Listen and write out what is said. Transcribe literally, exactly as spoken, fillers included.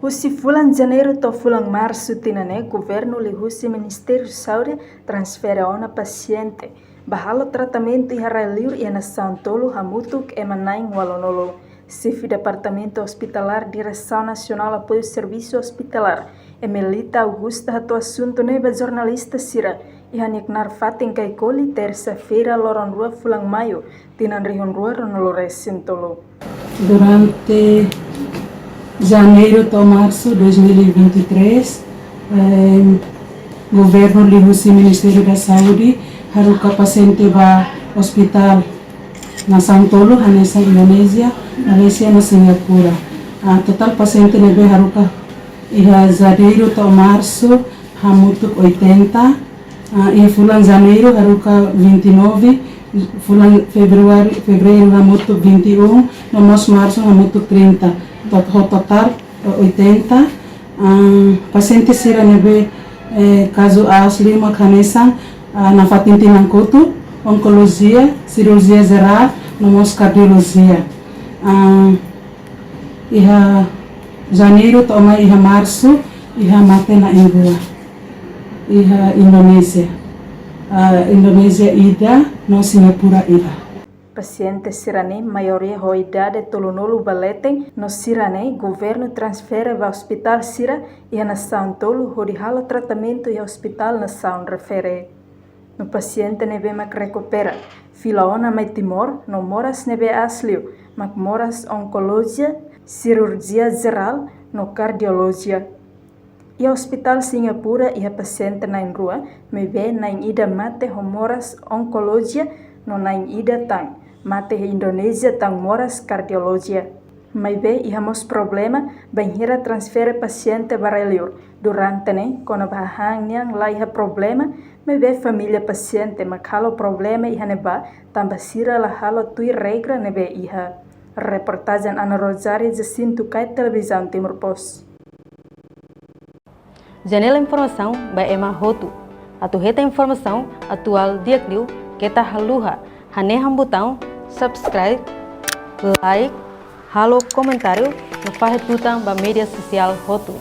Husi fulan Janeiru to'o fulan Marsu tinan ne'e, governu liuhusi Ministériu Saúde transfere ona pasiente ba halo tratamentu iha rai-liur iha nasaun tolu hamutuk ema na'in-ualunulu. Xefe Departamentu Ospitalar Diresaun Nasionál Apoiu Servisu Ospitalar, Emelita Augusta, hato'o asuntu ne'e ba jornalista sira iha nia knaar fatin Kaikoli, tersa-feira, loron rua fulan Maiu, tinan rihun rua ruanulu resin tolu. Durante Janeiru to'o Marsu dois mil e vinte e três, eh, governu liuhusi Ministériu da Saúde haruka pasiente ba ospitál nasaun tolu, hanesan Indonézia, Malaysia no Singapura. Ah, totál pasiente ne'ebé haruka iha Janeiru to'o Marsu hamutuk oitenta. Ah, iha fulan Janeiru haruka vinte e nove, fulan Fevereiru, Fevereiru hamutuk vinte e um, no mós Marsu hamutuk trinta. Tot-, ho totál, eh, oitenta. Ah, pasiente sira ne'ebé, eh, kazu aas liu mak hanesan, ah, nafatin tinan kotuk, onkolojia, sirurjia jerál, no mós kardiolojia. Ah, iha Janeiru to'o mai iha Marsu, iha mate na'in-rua iha Indonézia. Ah, Indonézia ida, no Singapura ida. Pasiente sira-ne'e maioria ho idade tolunulu ba leten, no sira-ne'e governu transfere ba ospitál sira iha nasaun tolu hodi halo tratamentu iha ospitál nasaun refere. No pasiente ne'ebé mak rekupera, fila ona mai Timor, no moras ne'ebé aas liu, mak moras onkolojia, sirurjia jerál, no kardiolojia. Iha ospitál Singapura iha pasiente na'in-rua, maibé na'in-ida mate ho moras onkolojia, no na'in-ida tan mate iha Indonézia tan moras kardiolojia. Maibé iha mós problema bainhira transfere pasiente ba rai-liur. Durante ne'e, kona-ba hahán nian la iha problema, maibé família pasiente mak halo problema iha ne'ebá, tanba sira la halo tuir regra ne'ebé iha. Reportajen Ana Rosário, Jacinto Kai, Televizaun Timor Post. Janela informasaun ba ema hotu. Atu hetan informasaun atuál di'ak liu, keta haluha hanehan butaun subscribe, like, halo komentáriu, no fahe tutan ba média sosiál hotu.